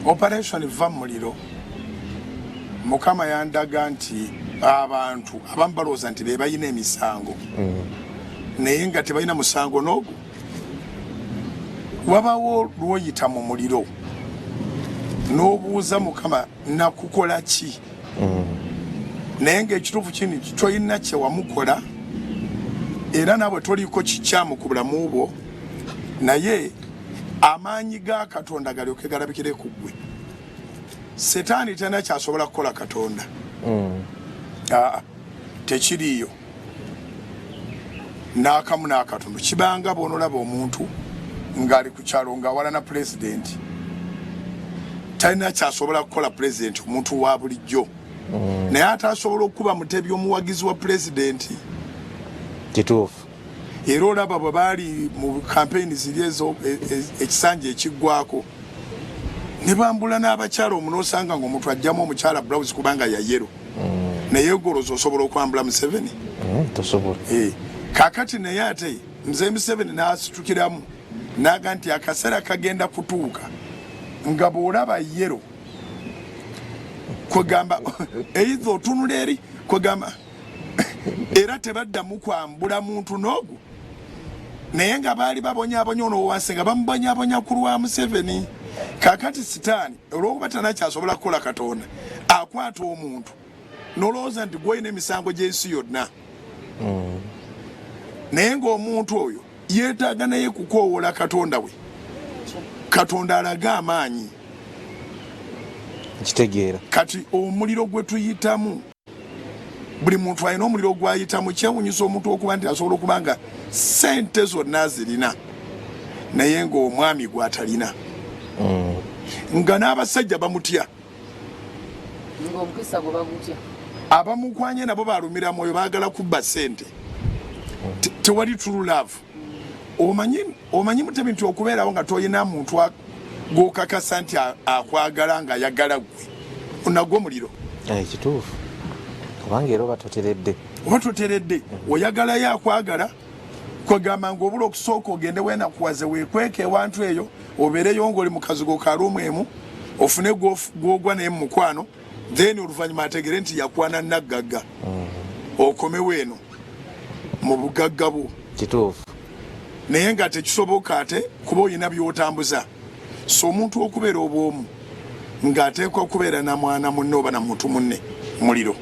Operation va muliro, Mukama yandaga nti abantu abamu balowooza nti be balina emisango, naye nga tebalina musango n'ogu. Wabawo lwoyita mu muliro n'obuuza Mukama, "Nakukola ki?" Naye ngaekituufu kini tolina kyewamukola, era naabwe toliko kikyamu ku bulamu bwo, naye amaanyi ga Katonda galyoke galabikire ku ggwe. Setaani talina kyasobola kukola Katonda. Aa, tekiriiyo n'akamu n'akatono. Kibanga bwonolaba omuntu ng'ali ku kyalo ng'awalana pulezidenti, talina kyasobola kukola pulezidenti, omuntu wa bulijjo, naye ate asobola okuba mutebi omuwagizi wa pulezidenti. Kituufu. Era olaba bwe baali mu kampeyini ziri ezo ekisanja ekiggwako, ne bambula n'abakyala omunoosanga nga omuntu ajjamu omukyala blouse kubanga ya yellow, naye goloza osobola okwambula Museveni? Tosobola. Kakati naye ate Mzee Museveni n'asitukiramu naga nti akaseera kagenda kutuuka nga bw'olaba yellow, kwegamba eitha otunula eri, kwegamba era tebaddamu kwambula muntu n'ogu, naye nga baali babonyabonya ono wansi nga bamubonyabonya ku lwa Museveni. Kakati Sitaani, olwokuba tanakyasobola kukola Katonda, akwata omuntu nolowooza nti gwolina emisango gy'ensi yonna, naye ng'omuntu oyo yeetaaga naye kukoowola Katonda we, Katonda alage amaanyi. Nkitegeera. Kati omuliro gwe tuyitamu, buli muntu alina omuliro gwayitamu. Kyewunyisa omuntu okuba nti asobola okuba nga sente zonna azirina, naye ng'omwami gwatalina, nga n'abasajja bamutya. Ng'omukisa gwe bagutya. Abamukwanye nabo balumira mwoyo, baagala kubba sente. Tewali true love. Omanyi Mutebi nti okubeerawo nga tolina muntu gwokakasa nti akwagala ng'ayagala gwe, nagwo muliro. Kituufu, kubanga era oba toteredde. Oba toteredde, oyagalayo akwagala, kwegamba nga obula okusooka ogende wenakuwaze, wekweka ewantu eyo, obeereyo ngaoli mu kazigo ka room emu, ofune gwogwa naye mu mukwano, then oluvannyuma ategere nti yakwana naggagga, okomewo eno mu bugagga bwo. Kituufu. Naye nga tekisoboka ate kuba olina byotambuza. So omuntu okubeera obwomu ng'ateekwa kubeera na mwana munne oba na muntu munne, muliro.